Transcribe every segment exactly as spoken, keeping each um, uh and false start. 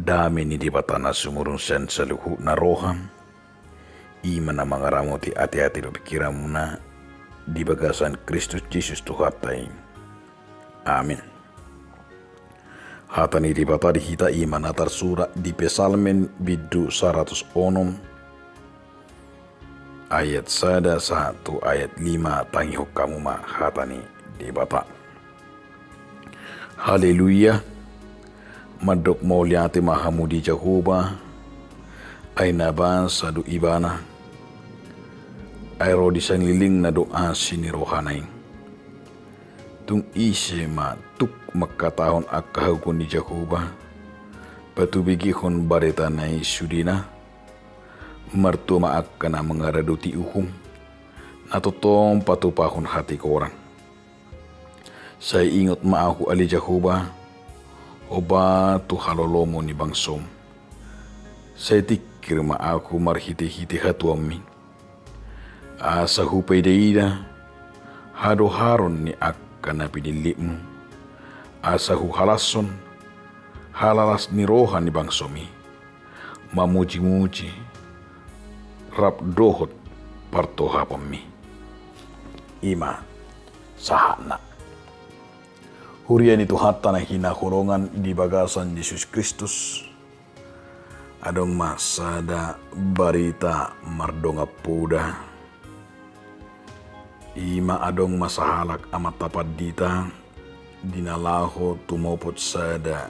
Dame ni Debata na sumurung sian saluhutna roha, i ma na mangaramoti ateate dohot pingkiranmuna di bagasan Kristus Jesus Tuhanta i. Amin. Hata ni Debata di hita i ma na tarsurat di Psalmen bindu saratus onom, ayat sada sahat tu ayat lima. Tangihon hamu ma hata ni Debata. Haleluya. Mandok mauliate ma hamu di Jahowa, ai na basa do Ibana, ai ro di sanlelengna do asi ni rohana i. Tung ise ma tuk mangkatahon angka hauhuton ni Jahowa, patubegehon baretana i sudena? Martua ma angka na mangaradoti uhum, na tongtong patupahon hatigoran. Sai ingot ma ahu ale Jahowa, hombar tu halolomu ni bangsom. Sai tingkir ma ahu marhitehite hatuaonmi, asa hupaidaida hadoharon ni angka na pinillitmu, asa huhalashon halalas ni roha ni bangsomi, mamujimuji rap dohot partohaponmi. I ma sahatna. Huria ni Tuhanta na hinaholongan di bagasan Jesus Kristus, adong ma sada barita mardongan poda. I ma adong ma sahalak amanta pandita di na laho tumopot sada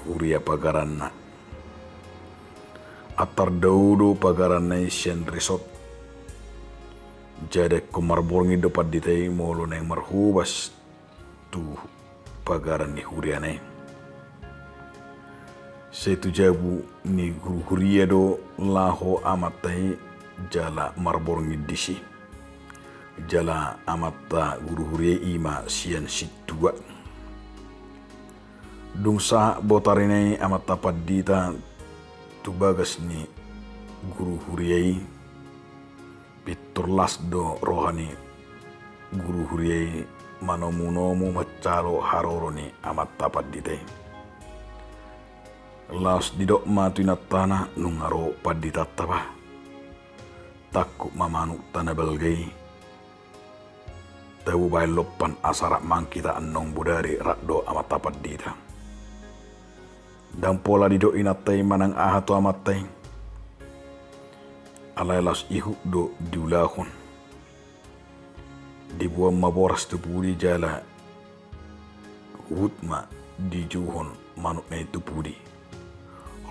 huria pagaranna. Antar dao do pagaranna i sian resort. Jadi ingkon marborngin do pandita i molo naeng marhobas tu pagaran ni huriana i. Sai tu jabu ni guru huria do laho amanta i jala marborngin disi. Jala amanta guru huria i ma sian sintua. Dung sahat botarina i amanta pandita tu bagas ni guru huria i, pintor las do roha ni guru huria i manomunomu mansalo haroro ni amanta pandita i. Laos didok ma tu inantana, nunga ro panditanta bah. Tangkup ma manukta na balga i. Tabo bahen lompan asa rap mangan hita annon bodari rap do amanta pandita. Ndang pola didok inanta i manang aha tu amanta i. Alai laos ihut do diulahon. Diboan ma boras tu pudi jala huhut ma dijouhon manukna i tu pudi.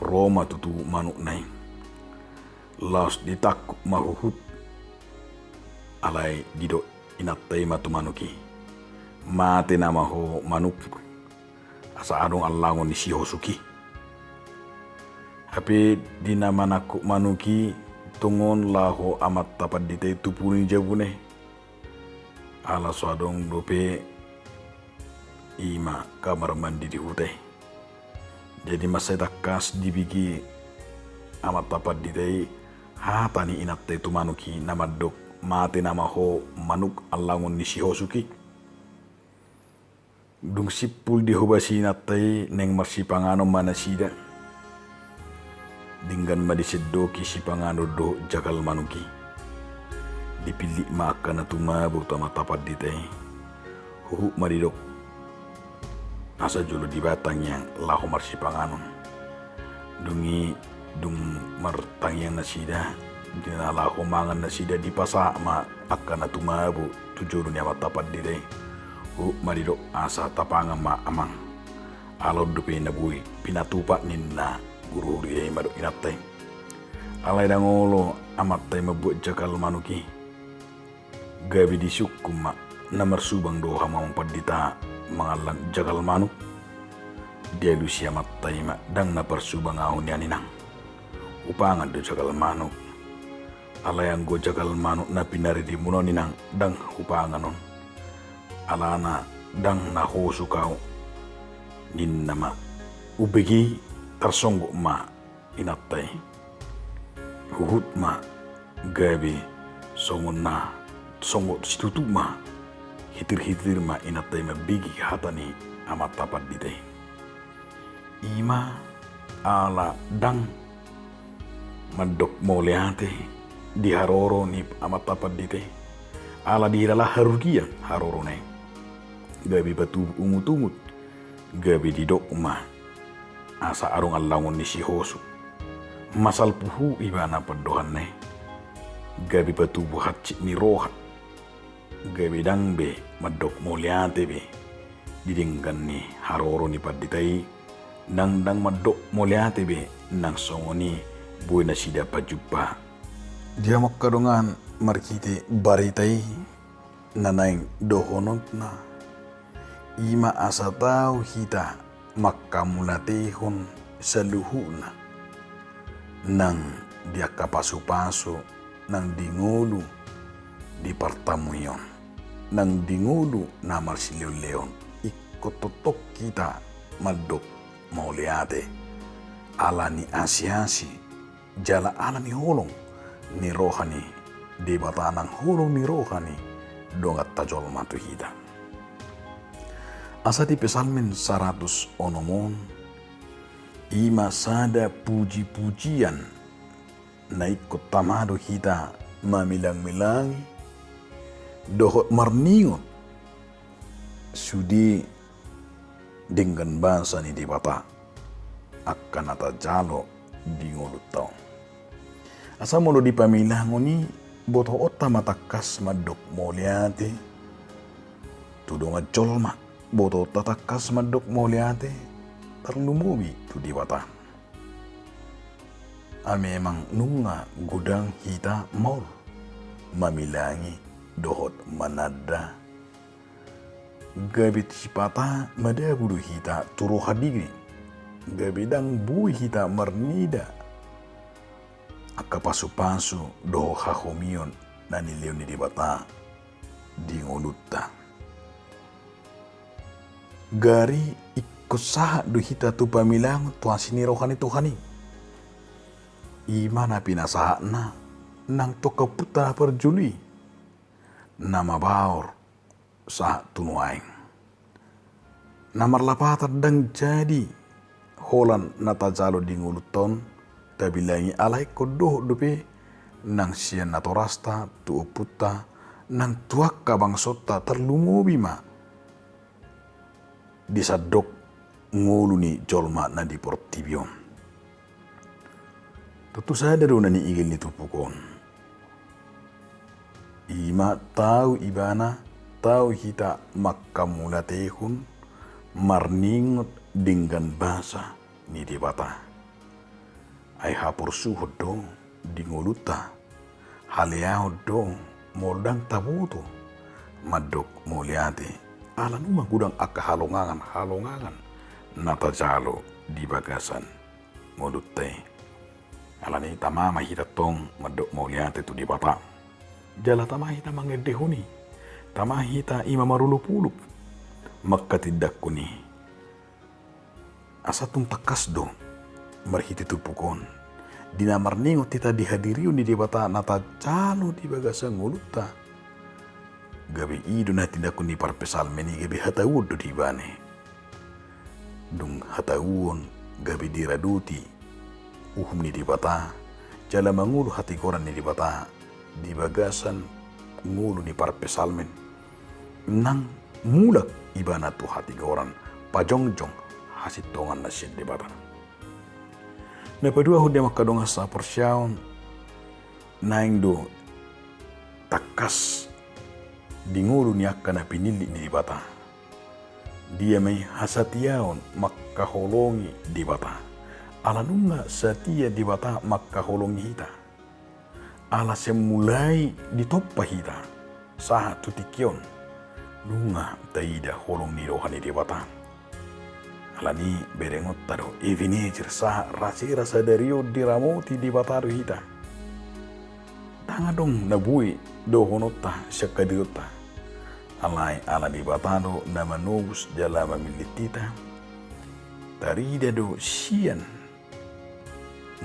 Ro ma tutu manukna i. Laos ditangkup ma huhut. Alai didok inanta i ma tu manuk i, mate nama ho manuk, asa adong allangon ni sihosuk i. Hape di na manangkup manuk i, tongon laho amanta pandita i tu pudi ni jabuna i. Ala so adong dope i ma kamar mandi di huta i. Jadi mansai tangkas dibege amanta pandita i hata ni inanta i tu manuk i na mandok, mate nama ho manuk, allangon ni sihosuk i. Dung simpul dihobasi inanta i, naeng marsipanganon ma nasida. Denggan ma disendoki sipanganon dohot jagal manuk i. Dipillit ma angka na tumabo tu amanta pandita i. Huhut ma didok asa jolo dibahen tangiang laho marsipanganon. Dung i, dung martangiang nasida, di na laho mangan nasida, dipasahat ma angka na tumabo tu jolo ni amanta pandita i. Huhut ma didok asa tapangan ma amang. Ala on dope na boi pinatupa ninna guru huria i, mandok inanta i. Alai ndang olo amanta i mambuat jagal manuk i. Gabe disungkun ma, na marsubang do hamu amang pandita mangallang jagal manuk? Dialusi amanta i ma, ndang na parsubang ahu nian inang. Hupangan do jagal manuk. Alai anggo jagal manuk na pinaririmuna on inang, ndang hupangan on. Alana ndang na hosuk ahu, ninna ma. Umbege i tarsonggot ma inanta i. Huhut ma gabe songon na songgot situtu ma, hitirhitir ma inanta i mambege hata ni amanta pandita i. I ma ala ndang mandok mauliate di haroro ni Amanta Pandita i, ala dihilala harugian harorona i. Gabe patubu ungut-ungut, gabe didok ma asa adong allangon ni sihosu. Masalpu ibana pandohanna i, gabe patubu hansit ni roha, gabe ndang be mandok mauliate be di denggan ni haroro ni pandita i, nang ndang mandok mauliate be nang songon i boi nasida pajumpa. Di hamu angka dongan, marhite barita i na naeng dohononta, i ma asa tau hita manghamauliatehon saluhutna nang di angka pasupasu nang di ngolu di partamueon, nang di ngolu na marsilehon-lehon, ingkon tongtong hita mandok mauliate, ala ni asi-asi jala ala ni holong ni roha ni Debata nang holong ni roha ni donganta jolma tu hita. Asa di Psalmen saratus onom on, i ma sada puji-pujian na ingkon tama do hita mamilang-milangi dohot marningot sude denggan basa ni Debata angka na tajalo di ngolunta on. Asa molo di pamilangon i, botoonta ma tangkas mandok mauliate tu dongan jolma, botoonta tangkas mandok mauliate tarlumobi tu Debata. Ai memang nunga godang hita maol mamilangi dohot mananda, gabe sipata madabu do hita tu roha diri, gabe ndang boi hita marnida angka pasupasu dohot hahomion na nilehon ni Debata di ngolunta. Gari ingkon sahat do hita tu pamilangon tu asi ni roha ni Tuhan i. I ma na pinasahatna nang tu angka ompunta na parjolo i, na mabaor sahat tu nuaeng. Na marlapatan ndang jadi holan na tajalo di ngolunta on tabilangi, alai ingkon dohot dope nang sian natorasta tu ompunta nang tu angka bangsonta, tarlumobi ma di sandok ngolu ni jolma na di portibi on. Tontu sada do na niigil ni turpuk on. I ma tau ibana, tau hita manghamauliatehon marningot denggan basa ni Debata. Ai haporsuhon do di ngolunta, haleaon do molo ndang taboto mandok mauliate, ala nunga godang angka halongangan-halongangan na tajalo di bagasan ngolunta i. Alani i tama ma hita tong mandok mauliate tu Debata. Jala tama hita mangendehon i, tama hita i ma marolopolop manghatindanghon i. Asa tung tangkas do marhite turpuk on, di na marningot hita di hadirion ni Debata na tajalo di bagasan ngolunta, gabe i do na tindanghon ni parpsalmen i, gabe hatauon do di ibana i. Dung hatauon gabe diradoti uhum ni Debata jala mangolu hatigoran ni Debata di bagasan ngolu ni parpsalmen, nang mulak ibana tu hatigoran, pajongjong hasintongan na sian Debata. Na paduahon di hamu angka dongan saporseaon, naeng do tangkas di ngolu ni angka na pinillit ni Debata. Dia ma i hasatiaon mangkaholongi Debata. Ala nunga satia Debata mangkaholongi hita. Ala sian mulai ditompa hita sahat tu tingki on, nunga taida holong ni roha ni Debata. Alani i berengonta do Ebenezer sahat rasera sadari on diramoti Debata do hita. Ndang adong na boi dohononta sian hadirionta. Alai ala Debata do na manobus jala mamillit hita. Tarida do sian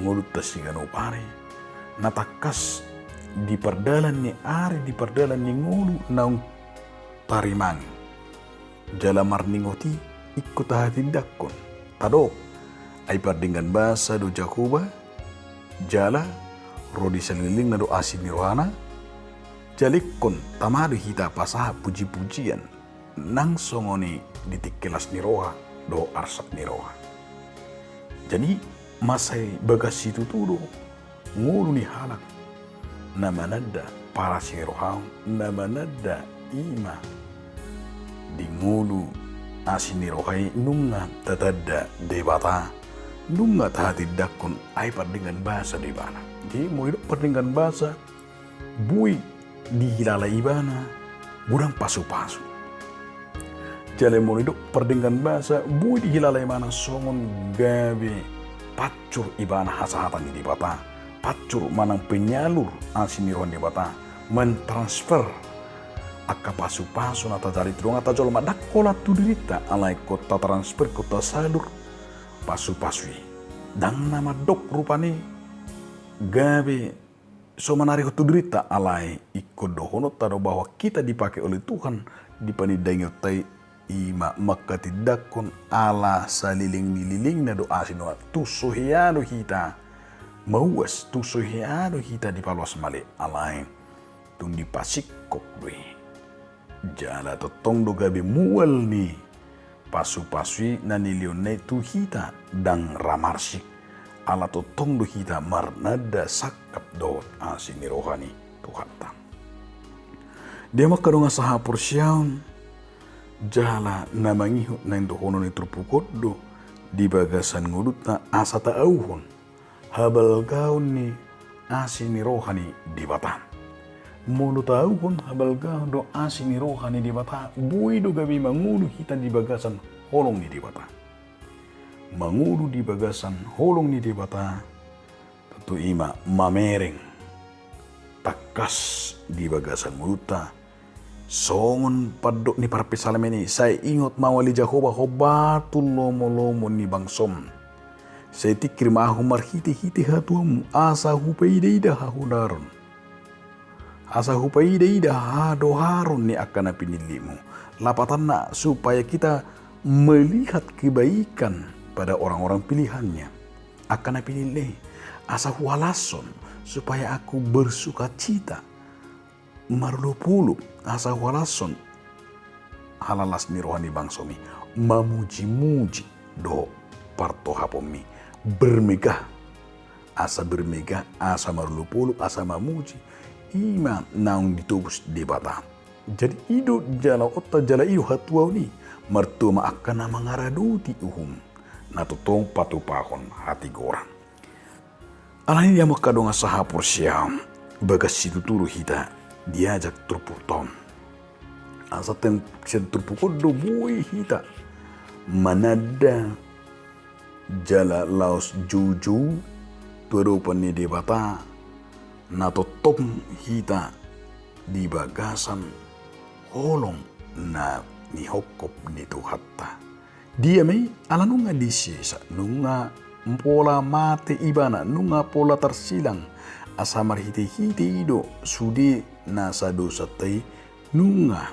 ngolunta siganup ari, na tangkas di pardalan ni ari, di pardalan ni ngolu naung tarimangi. Jala marningot i ingkon tahatindanghon, tadok, Ai pardenggan basa do Jahowa, jala ro di salelengna do asi ni rohana, jala ingkon tama do hita pasahat puji-pujian nang songon i di tingki las ni roha dohot arsak ni roha. Jadi, mansai bagas situtu do ngolu ni halak na mananda parasi ni roha on, na mananda i ma di ngolu asi ni roha i nunga tatanda Debata, nunga tahatindangkon ai pardenggan basa do ibana. Jadi, molo didok pardenggan basa, boi dihilala ibana godang pasu-pasu. Jala molo didok pardenggan basa, boi dihilala ibana songon gabe pancur ibana hasahatan ni Debata, pancur manang penyalur asi ni roha ni Debata, mentransfer angka pasu-pasu na tajalani tu dongan, tajalo ma, ndang holan tu dirinta, alai ingkon tatransferhon, tasalur pasu-pasu i. Ndang na mandok rupani gabe so manarihon tu dirinta, alai ingkon dohononta do bahwa kita dipakai oleh Tuhan, dipanindangionta i, i ma mangkatindangkon ala saleleng ni lelengna do asi ni roha. Tung so hea do hita mauas, tung so hea do hita dipaloas male, alai tung dipasingkop do i. Jala tongtong do gabe mual ni pasu-pasu i na nilehonna i tu hita ndang ra marsik, ala tongtong do hita marnanda sangkap dohot asi ni roha ni Tuhanta. Di hamu angka dongan sahaporseaon, jala na mangihut naeng dohonon ni turpuk on do di bagasan ngolunta asa taauhon habalgaon ni asi ni roha ni Debata. Molo taauhon habalgaon dohot asi ni roha ni Debata, boi do gabe mangolu hita di bagasan holong ni Debata. Mangolu di bagasan holong ni Debata, tontu i ma mamereng tangkas di bagasan ngolunta, songon pandok ni parpsalmen i: Sai ingot ma Ho ale Jahowa, hombar tu lomo-lomo ni bangsom. Sai tingkir ma ahu marhite-hite hatuaonmu, asa hupaida-ida hahodaron. Asa hupaida-ida hadoharon ni angka na pinillitmu. Lapatanna, supaya kita melihat kebaikan pada orang-orang pilihan-Nya. Angka na pinillit i, asa huhalashon, supaya aku bersukacita marolopolop, asa huhalashon halashon ni roha ni bangsom i, mamuji-muji dohot partohaponmi. Bermegah, asa bermegah, asa marolopolop, asa mamuji, i ma naung ditobus Debata. Jadi i do jaloonta jala i do hatuaon i, martua ma angka na mangaradoti uhum na tongtong patupahon hatigoran. Alani i, di hamu angka dongan sahaporseaon, bagas situtu do hita diajak turpukta on. Asa ten-, sian turpuk on do boi hita mananda jala laos joujou tu adopan ni Debata, na tongtong hita di bagasan holong na nihophop ni Tuhanta. Dia ma i? Ala nunga disesa, nunga pola mate ibana, nunga pola tarsilang, asa marhite-hite i do sude nasa dosanta i nunga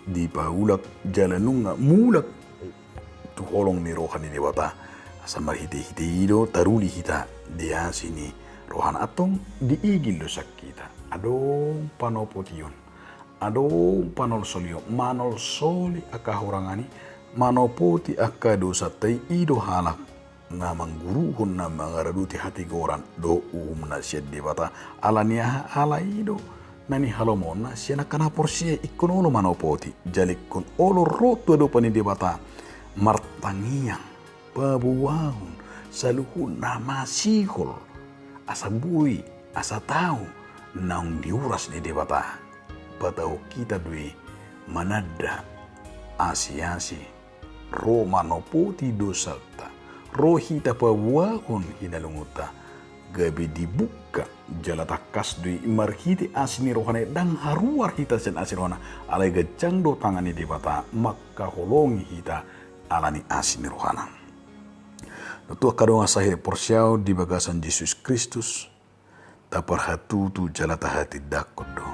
dipaulak jala nunga mulak tu holong ni roha ni Debata. Asa marhite-hite i do taruli hita di asi ni rohana. Antong diigil do sian hita. Adong panopotion, adong panolsolion, manolsoli angka hahurangan i, manopoti angka dosanta i, i do halak na mangguruhon, na mangaradoti hatigoran dohot uhumna sian Debata. Alani aha? Ala i do na nihalomohonna sian angka na porsea, ingkon olo manopoti, jala ingkon olo ro tu adopan ni Debata martangiang, paboahon saluhutna, masihol, asa boi, asa tau naung diuras ni Debata. Patau hita do i mananda asi-asi, ro manopoti dosanta, ro hita paboahon hinalungunta, gabe dibuka jala tangkas do i marhite asi ni rohana i. Ndang haruar hita sian asi ni rohana, alai ganjang do tangan ni Debata mangkaholongi hita alani asi ni rohana. Tontu angka dongan sahaporseaon di bagasan Jesus Kristus, taparhatutu jala tahatindangkon do,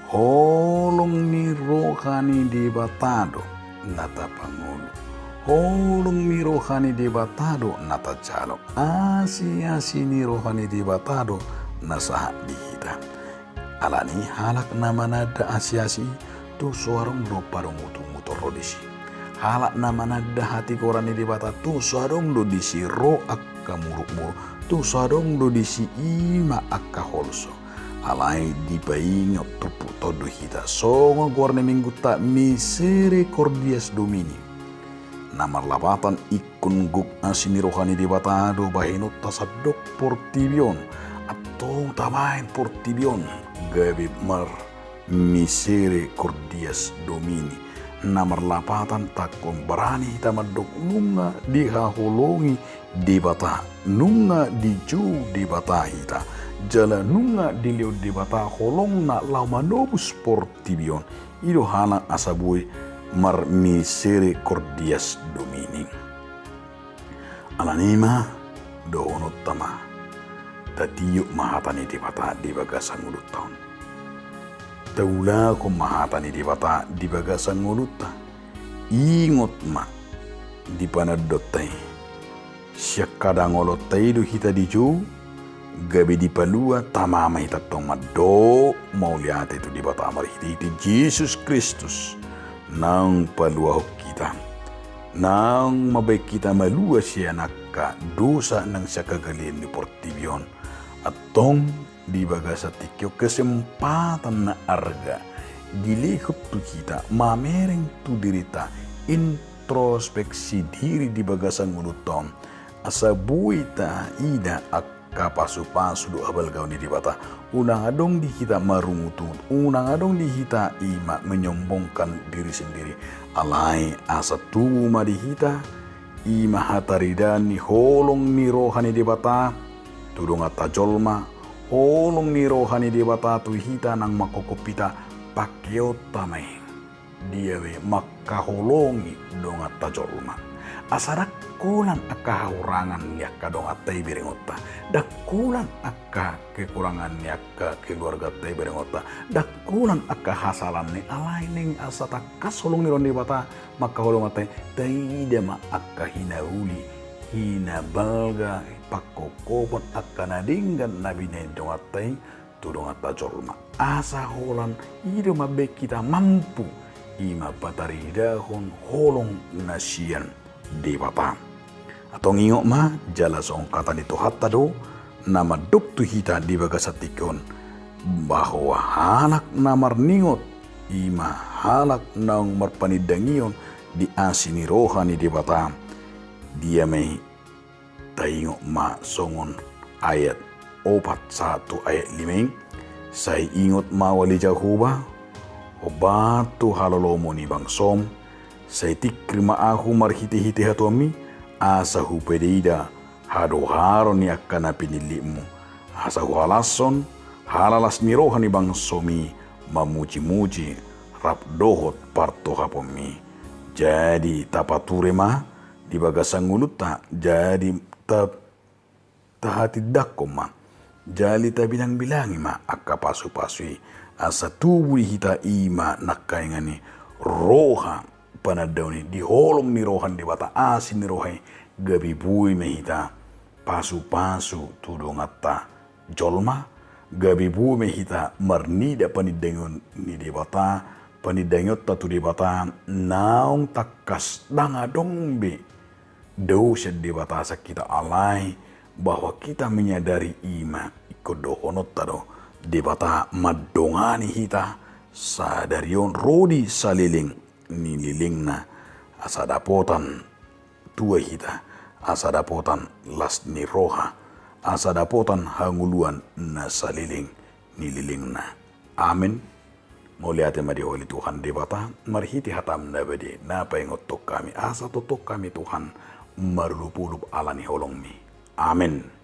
holong ni roha ni Debata do na tapangolu. Holong ni roha ni Debata do na tajalo, asi-asi ni roha ni Debata do na sahat di hita. Alani halak na mananda asi-asi i, tung so adong do parungutunguton ro disi. Halak na mananda hatigoran ni Debata, tung so adong do disi ro angka murukmuruk, tung so adong do disi i ma angka holso. Alai dipaingot turpukta on do hita songon goar ni minggunta, Misericordias Domini. Na marlapatan ingkon gok asi ni roha ni Debata do bahenonta sandok portibi on. Antong tabahen portibi on gabe mar Misericordias Domini. Na marlapatan tangkon barani hita mandok nunga dihaholongi Debata, nunga dijou Debata hita, jala nunga dilehon Debata holongna laho manobus portibi on. I do halak asa boi mar Misericordias Domini. Alani i ma dohononta ma, tatiop ma hata ni Debata di bagasan ngolunta on. Taulahon ma hata ni Debata di bagasan ngolunta. Ingot ma di panandaonta i. Sian hadangolonta i do hita dijou, gabe dipalua. Tama ma hita antong mandok mauliate tu Debata marhitehite Jesus Kristus, naung paluahon hita, naung mambahen hita malua sian angka dosa nang sian hagalean ni portibi on. Antong di bagasan tingki on kesempatan na arga dilehon tu hita mamereng tu dirita, introspeksi diri di bagasan ngolunta on, asa boi taida angka pasupasu dohot habalgaon ni Debata. Unang adong di hita marungutungut, unang adong di hita i ma menyombongkan diri sendiri. Alai asa tubu ma di hita i ma hataridaan ni holong ni roha ni Debata tu donganta jolma, holong ni roha ni Debata tu hita nang manghophop hita, pangkeonta ma i. Dia be mangkaholongi donganta jolma. Asa ndang holan angka hahurangan ni angka donganta i berengonta, ndang holan angka kekurangan ni angka keluarganta i berengonta, ndang holan angka hasalaan i, alai naeng asa tangkas holong ni roha ni Debata mangkaholongi donganta i, taida ma angka hinauli, hinabalga, panghophopon angka na denggan na binahen donganta i tu donganta jolma. Asa holan i do mambahen hita mampu i ma pataridahon holong na sian Debata. Antong ingot ma, jala songon hata ni Tuhanta do na mandok tu hita di bagasan tingki on, bahwa halak na marningot i ma halak naung marpanindangion di asi ni roha ni Debata. Dia ma i, taingot ma songon ayat opat sahat tu ayat lima i. Sai ingot ma, ale Jahowa, hombar tu halolomu ni bangsom, sai tingkir ma ahu marhitehite hatuaonmi, asa hupaidaida hadoharon ni angka na pinillitmu, asa huhalashon halalas ni roha ni bangsomi mamujimuji rap dohot partohaponmi. Jadi tapature ma di bagasan ngolunta, jadi ta-, tahatindangkon ma, jadi tabilangbilangi ma angka pasupasu i, asa tubu di hita i ma nangkaningan i roha panandaon i di holong ni roha ni Debata, asi ni roha i, gabe boi ma hita pasupasu tu donganta jolma, gabe boi ma hita marnida panindangion ni Debata, panindangionta tu Debata, naung tangkas ndang adong be dao sian Debata sian hita, alai bahwa kita menyadari i ma ingkon dohononta do Debata mandongani hita sadari on ro di saleleng ni lelengna, asa dapotan tua hita, asa dapotan las ni roha, asa dapotan hangoluan na saleleng ni lelengna. Amen. Mauliate ma di Ho ale Tuhan Debata, marhite hataM na badia na paingothon hami, asa tongtong hami Tuhan marolopolop ala ni holongMi. Amen.